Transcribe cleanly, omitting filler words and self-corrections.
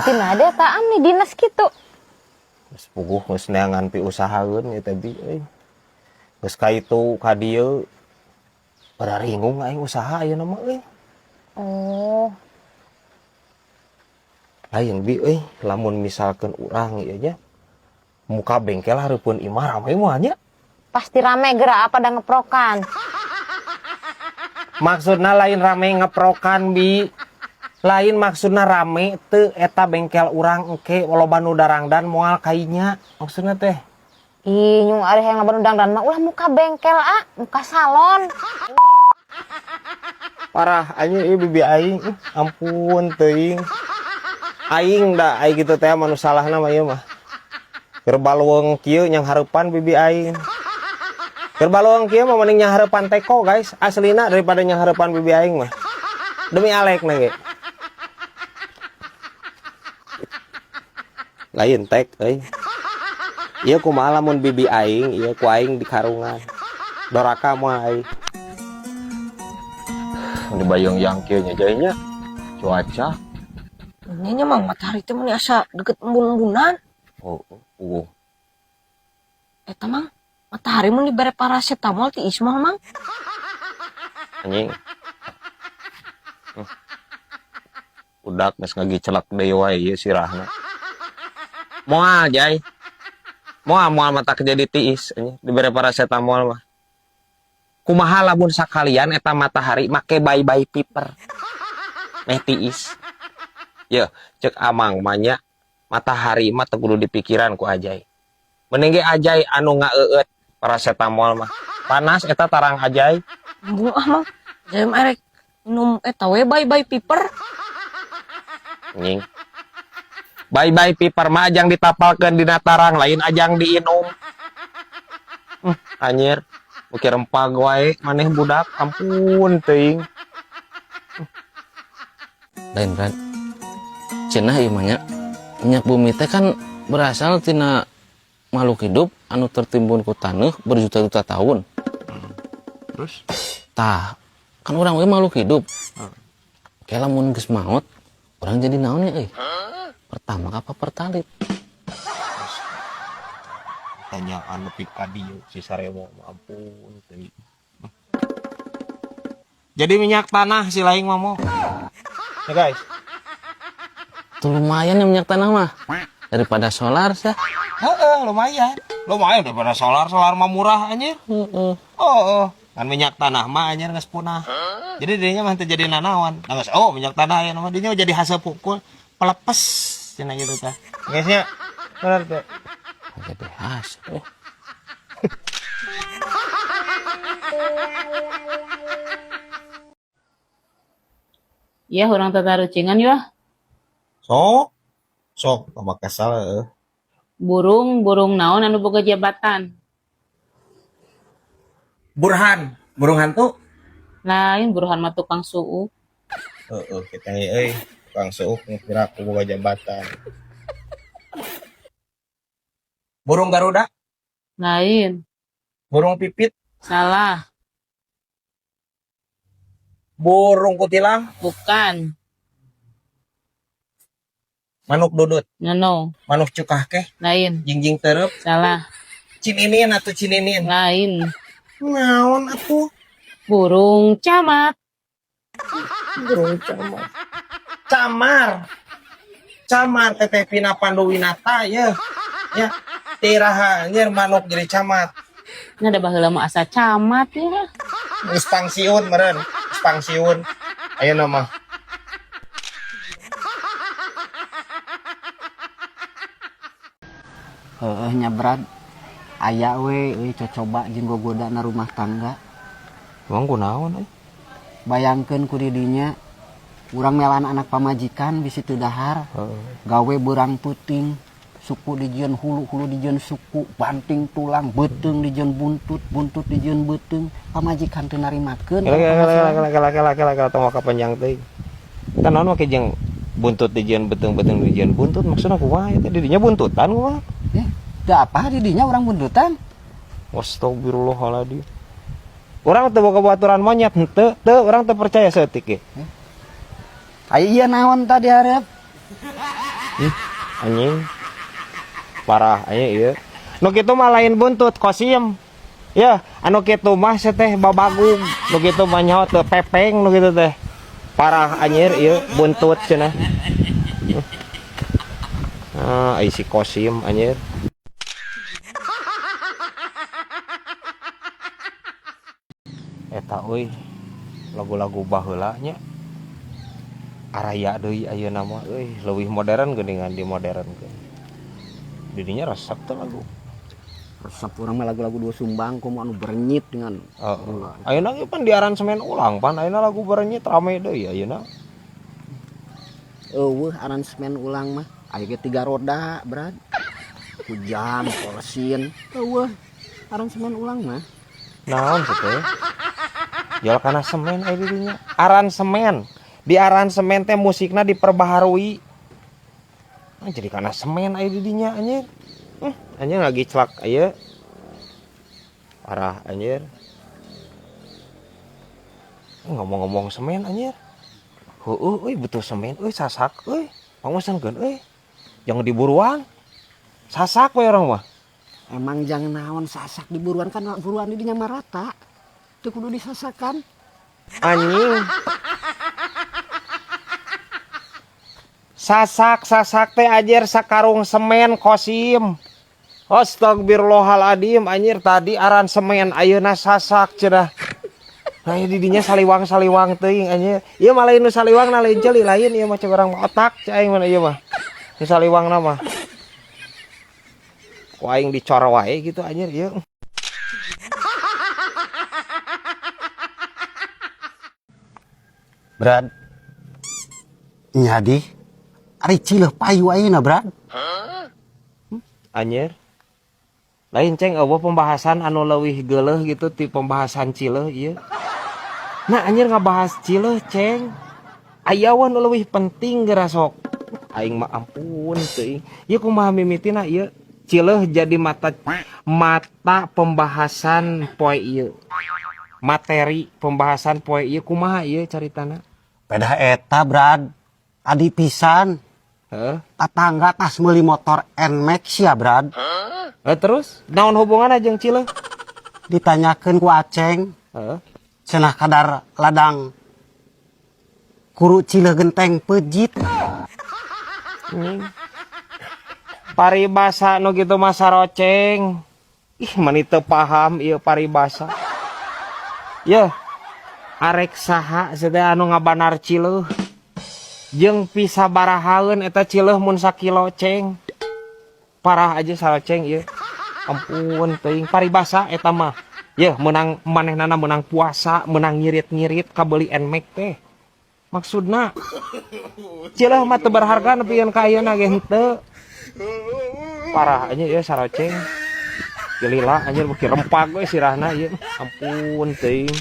Tina ada taan nih dinas kitu. Geus puguh geus neangan piusahaeun ieu teh bi euy. Geus ka itu ka dieu. Bararingung aing usaha ayeuna mah euy. Oh. Lain bi euy, lamun misalkeun urang ieu nya muka bengkel hareupeun imah rame moal nya. Pasti rame gerak apa da ngeprokan. Maksudna lain rame ngeprokan bi. Lain maksudna rame teu eta bengkel urang engke loba nu darangdan moal kainya maksudna teh. Ih, nyung ari hayang loba nu dangdan mah ulah muka bengkel ah, muka salon. Parah anjing ieu bibi aing, ih, ampun teuing. Aing da aing kitu teh mah nu salahna mah ieu mah. Keur balueung kieu nyanghareupan bibi aing. Keur balueung kieu mah mending nyanghareupan teko guys, aslina daripada nyanghareupan bibi aing mah. Demi alekna ge. Lain tek euy. Ieu kumaha lamun bibi aing, ieu ku aing dikarungan. Doraka moal aing. Ini bayang yang kieu nya jai nya. Cuaca. Ini nya mang matahari teh mun asa deket embun-embunan. Oh, oh. Eta mang matahari mun dibere paracetamol ti ismah mang. Anjing. Udak geus ngagicelak deui wae ieu sirahna. Moal jai. Moal moal mata jadi tiis anjing dibere paracetamol mah. Kumaha lamun sakalian eta matahari make bye-bye piper. Meh tiis. Yeuh, cek amang mah nya matahari mah teu kudu dipikiran ku Ajai. Mending ge Ajai anu ngaeueut paracetamol mah. Panas eta tarang Ajai. Embung ah mang. Ajai mah erek minum eta we bye-bye piper. Anjing. Bye-bye piper mah ajang ditapalkeun dina tarang lain ajang diinum. Anjir. Beuki rempag wae maneh budak, ampun teuing. Lain Brad. Cenah ieu mah nya. Minyak bumi teh kan berasal tina makhluk hidup anu tertimbun ku taneuh berjuta-juta tahun. Terus? Tah, kan urang we makhluk hidup. Kayak lamun geus maot, urang jadi naon nya euy? Pertama apa pertalit? Tanyaan nepi ka dieu si Saremo, ampun teuing. Jadi minyak tanah si laing mah mo. Ya guys. Tuh lumayan ya minyak tanah mah. Daripada solar sah. Heeh, lumayan. Lumayan daripada solar, solar mah murah anjir. Heeh. Oh, oh. Kan minyak tanah mah anjir geus punah. Jadi dinya mah teu jadi nanaon. Nah, geus oh minyak tanah aya mah dinya jadi hasil pukul pelepes cenah gitu tah. Guys nya. Bener teh. Jadi hasil. Iya, urang tatarucingan yeuh. Sok. Sok tambah kesal heuh. Burung, burung naon anu boga jabatan? Burhan, burung hantu. Lain Burhan mah tukang suuk. Heeh, kita euy, tukang suuk ngira aku boga jabatan. Burung Garuda? Lain. Burung pipit? Salah. Burung kutilang? Bukan. Manuk dudut? No. Manuk cukah keh? Lain. Jingjing terep? Salah. Cininin atau cininin? Lain. Naon atuh? Burung camat. Burung camat. Camar. Camar Teteh Vina Panduwinata ya. Ya, tiraha anjir manuk jadi camat. Ini ada baheula mah asa camat ya. Geus pangsiun meureun, geus pangsiun. Ayeuna mah. Heeh nya Brad. Aya we euy cocoba jeung gogodana rumah tangga. Emang kunaon euy? Bayangkeun ku didinya urang melan anak pamajikan bisi teu dahar. Gawe beurang peuting, suku dijieun hulu, hulu dijieun suku, banting tulang, beuteung dijieun buntut, buntut dijieun beuteung, pamajikan teu narimakeun. Kela kela kela kela kela kela kela kela tong waka panjang teuing. Tah naon make jeung buntut dijieun beuteung, beuteung dijieun buntut maksudna kumaha ieu teh didinya buntutan kumaha? Teu apa didinya urang buntutan? Astagfirullahaladzim. Urang teu boga baturan monyet henteu, teu urang teu percaya saeutik ge. Aya ieu naon tadi hareup? Anjing. Parah anjing ieu. Nu kitu mah lain buntut Kosim. Ya, anu kitu mah teh babagug. Nu kitu mah nyaho teu pepeng nu kitu teh. Parah anjir ieu buntut cenah. Ah, ai si Kosim anjir. Eta euy lagu-lagu baheula nya. Araya deui ayeuna mah euy, leuwih modern geuningan di modernkeun. Didinya resep teh lagu. Resep urang mah lagu-lagu dua sumbang komo anu berenyit dengan. Heeh. Ayeuna ge pan diaransemen ulang pan ayeuna lagu berenyit rame deui ayeuna. Eueuh aransemen ulang mah. Aya ge 3 roda, Brad. Kujam, kolesin. Eueuh aransemen ulang mah. Naon sih teh? Jual kana semen aya di dinya. Aransemen. Di aransemen teh musikna diperbaharui. Nah, jadi kana semen aya di dinya anjir. Anjir lagi celak aya. Parah anjir. Ngomong-ngomong semen anjir. Heueuh euy butuh semen euy sasak euy. Pangusankeun euy. Jangan diburuan. Sasak we orang mah. Emang jangan naon sasak diburuan kan buruan di dinya mah rata. Teu kudu disasakan. Anjing. Sasak-sasak teh anjir sakarung semen Kosim. Astagfirullahaladzim anjir tadi aransemen ayeuna sasak cenah. Nah di dinya saliwang-saliwang teuing anjir. Ieu mah lain nu saliwang na lain ceuli lain ieu mah cek urang mah otak cek aing mah ieu mah. Nu saliwangna mah. Ku aing dicor wae gitu anjir ieu. Brad. Nya di. Ari cileuh payu ayeuna, Brad. Anjir. Lain ceng eueuh pembahasan anu leuwih geuleuh gitu ti pembahasan cileuh ieu. Nah anjir ngabahas cileuh ceng. Aya we nu leuwih penting geura sok. Aing mah ampun teuing. Ieu kumaha mimitina ieu? Cileuh jadi mata pembahasan poe ieu. Materi pembahasan poe ieu kumaha ieu caritana? Pedah eta, Brad. Adi pisan. Heeh. Tatangga tas meuli motor Nmax ya, Brad. Terus naon hubunganna jeung cileuh? Ditanyakeun ku Aceng. Heeh. Cenah kadar ladang kuru cileuh genteng pejit. Paribasa nu kitu mah saroceng. Ih mani teu paham ieu paribasa. Yeuh, arek saha teh anu ngabanar cileuh. Jeung pisabarahaeun eta cileuh mun sakilo ceng. Parah aja saroceng ieu. Ampun teuing paribasa eta mah. Yeuh meunang manehnana meunang puasa, meunang ngirit-ngirit kabeuli Nmax teh. Maksudna cileuh mah teu berharga nepikeun ka ayeuna ge henteu. Parah aja ieu saroceng. Gilila anjir beuki rempag we sirahna ieu. Ampun teuing.